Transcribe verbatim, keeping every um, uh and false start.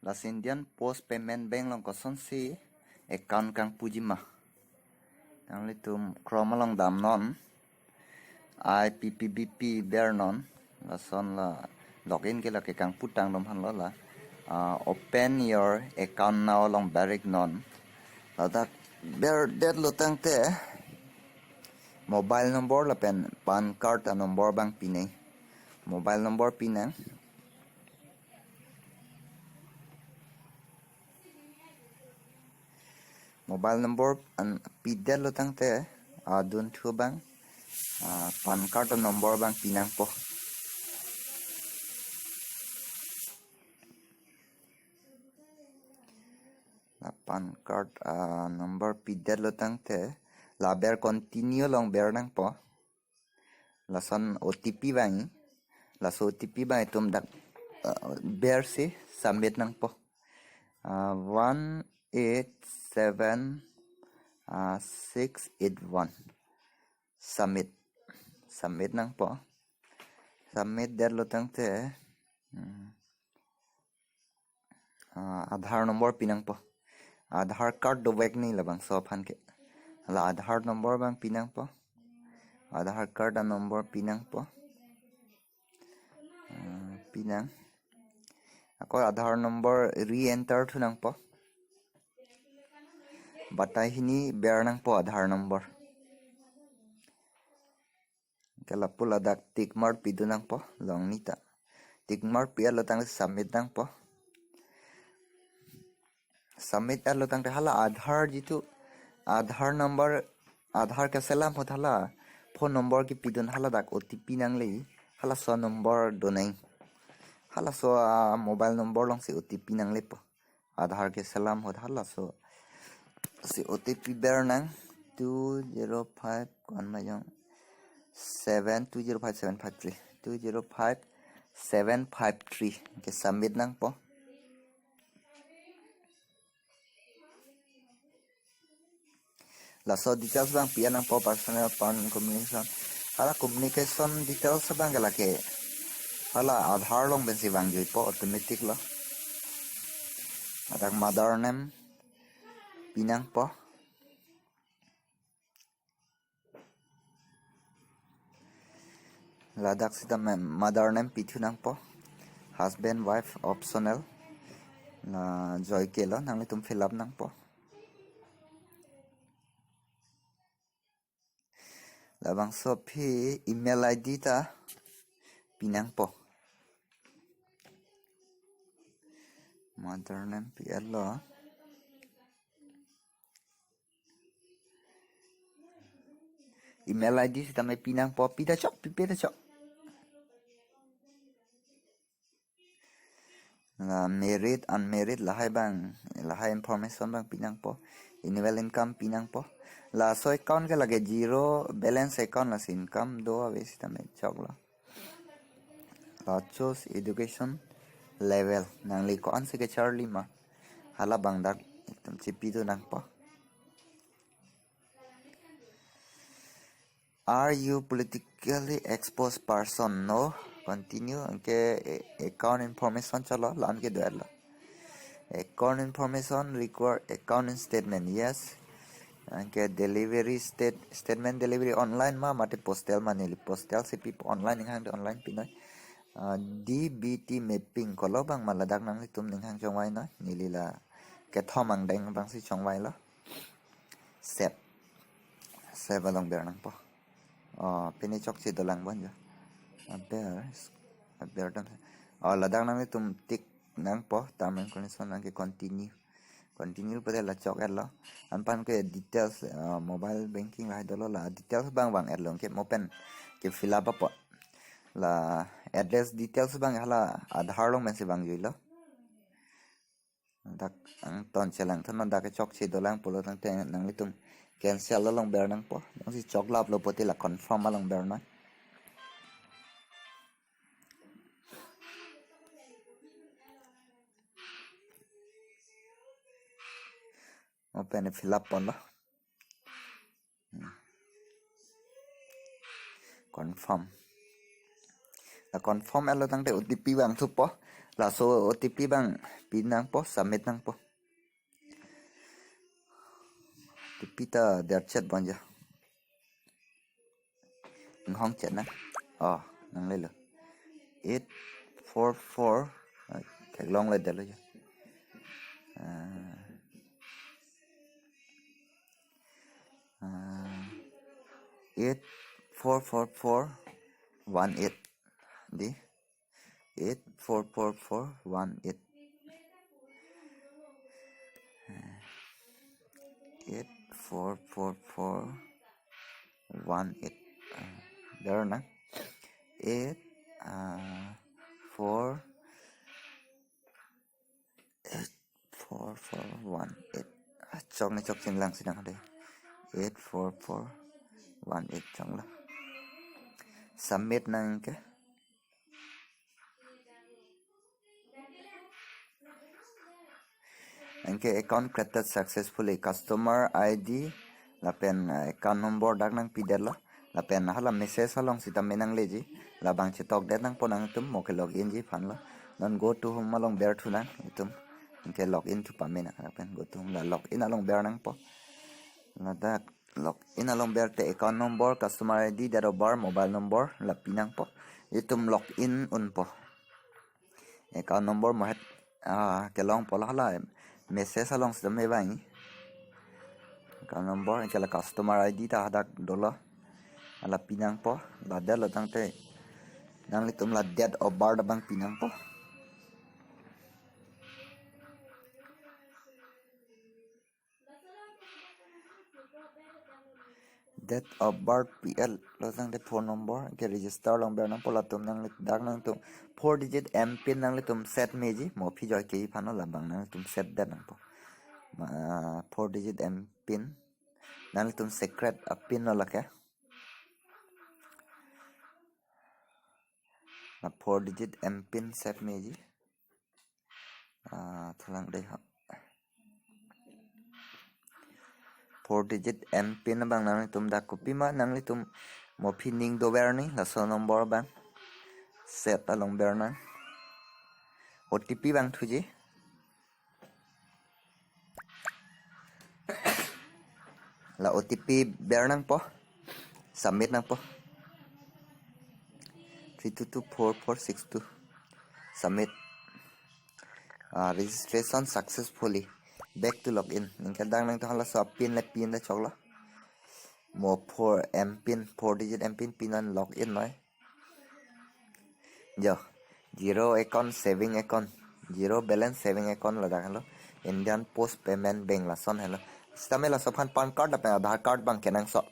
Lasi Indian Post Payment Bank along kosonsi account kangpuji ma. Nanglitum Chrome along damnon. I P P B P bernon. Lason la login ke lake kangputang dom hanlo la. Ah, open your account now along ber-iknon. Ladak berdetlo tangte mobile number lapen PAN card a-number abang pinang. Mobile number pinang. Mobile number an pidetlo tangte, ah, adunthu abang, ah, PAN card a-number abang pinangpo. La PAN card, ah, number pidetlo tangte, la ber continue along ber nangpo. Lason O T P vangji. Laso O T P abang itum dak, ah, bersi submit nangpo. Ah, one eight seven, ah, six eight one. Submit. Submit nangpo. Submit detlo tangte, hmm, ah, Aadhaar number pinangpo. Aadhaar card dovek ni labangso aphan ke. La Aadhaar number abang pinangpo. Aadhaar card a-number pinangpo. Ah, pinang. Ako Aadhaar number re-enter thunangpo. Batai hini ber nangpo Aadhaar number. Ke lapu ladak tick mark pidun nangpo, long nita. Tick mark pi-etlo tangte submit nangpo. Submit etlo tangte hala Aadhaar jitu, Aadhaar number, Aadhaar keselam ahut hala phone number kepidun hala dak O T P nangle, halaso number donang. Halaso, ah, mobile number alongsi O T P nanglepo. Aadhaar keselam ahut halaso. Si O T P ber nang two zero five kon mayong seven two zero five seven five three. Two zero five seven five three. Ke submit nangpo. Laso details abang pi-et nangpo, personal PAN communication. Hala communication details abang ke lake hala Aadhaar along pensi vangjuipo, automatic lo. Ladak mother name pinangpo. Ladak sita me-, mother name pithu nangpo. Husband, wife optional. La joike lo, nanglitum fill up nangpo. Labangso aphi email I D ta pinangpo. Mother name pi-etlo. Email I D sitame pinangpo, pida chok, pipe da chok. La married, unmarried, lahai abang, lahai information abang pinangpo. Annual income pinangpo. Laso account ke lake zero balance account, lasi income do ave sitame choklo. La choose education level, nangli ko-ansi kecharli ma, hala abang dak itum chipidun nangpo. Are you politically exposed person? No. Continue. Anke, eh, account information chalo, la-an ke do-etlo. Account information require account statement. Yes. Anke delivery state, statement delivery online ma, mate postal ma, neli postal si pipo, online ninghang online pinoi. Ah, D B T mapping kolo abang ma, ladak nanglitum ninghang chongvai noi. Neli la kethom angdeng abangsi chongvailo. Save. Save along ber nangpo. Oh, pini chokche dolang bon jo. Aber, aber dam. Oh, ladak nanglitum tick nangpo, term and condition, anke continue. Continue pute la chok-etlo. Anpan ke details, ah, mobile banking lahai dolo, la details abang vang-etlo, anke mo pen ke fill up apot. La address details abang hala Aadhaar along pensi vangjuilo. Dak angton chelang thon, dak ke chokche dolang pulo tangte nanglitum cancel along ber nangpo. Jongsi choklaplo pulote la confirm along ber nang. Mo pen fill up ponlo. Hmm. Confirm. La confirm etlo tangte O T P vangthupo. Laso O T P abang pi nangpo, submit nangpo. O T P ta der chet banja. Nghong chet nang. Oh, nanglelo. Eight four four. Ah, theklongledetlo jo. Ah. Ah, eight four four four one eight. Dei. Eight four four four one eight. Eight four four four one eight. Ah, der nang. Eight, ah, four, eight four four one eight. Ah, chok ne chok chinglangsi nang dei. Eight four four one eight choklo. Submit nang ke. Anke account created successfully, customer I D lapen, eh, account number dak nangpidetlo. Lapen hala message along sitame nangleji. Labang chetokdet nangpo nangtum mo ke login ji aphanlo. Non go to home along berthu nang itum. Anke login thu pame nang lapen go to home la login along ber nangpo. Ladak login along berte account number, customer I D, date of birth, mobile number la pi nangpo. Itum login unpo. Account number mohet, ah, kelongpo la hala message along sitame vang. Account number, anke la customer I D ta hadak dolo. Hala pi nangpo, la detlo tangte nanglitum la date of birth abang pi nangpo. Date of birth P L lo tangte phone number ke register along ber nangpo latum nangli dak nangtum four digit M pin nanglitum set meji mo phi joike aphanlo labang nanglitum set det nangpo. Ma, four digit M pin nanglitum secret a pin lo lake. Na four digit M pin set meji. Ah, thalang dei ha. Four digit M pin abang nanglitum dak kopima nanglitum mo phi ning dover ni laso number abang. Set along ber nang. O T P abang thuji. La O T P ber nangpo. Submit nangpo. Three two two four four six two. Submit. Ah, registration successfully. Back to login. Anke dak nangtum halaso pin le pin le choklo. Mo four M pin, four digit M pin pi non login noi. Jo, zero account, saving account, zero balance saving account ladak helo. Indian Post Payment Bank lason helo. Sitame laso aphan PAN card lapen Aadhaar card abang kenangsot.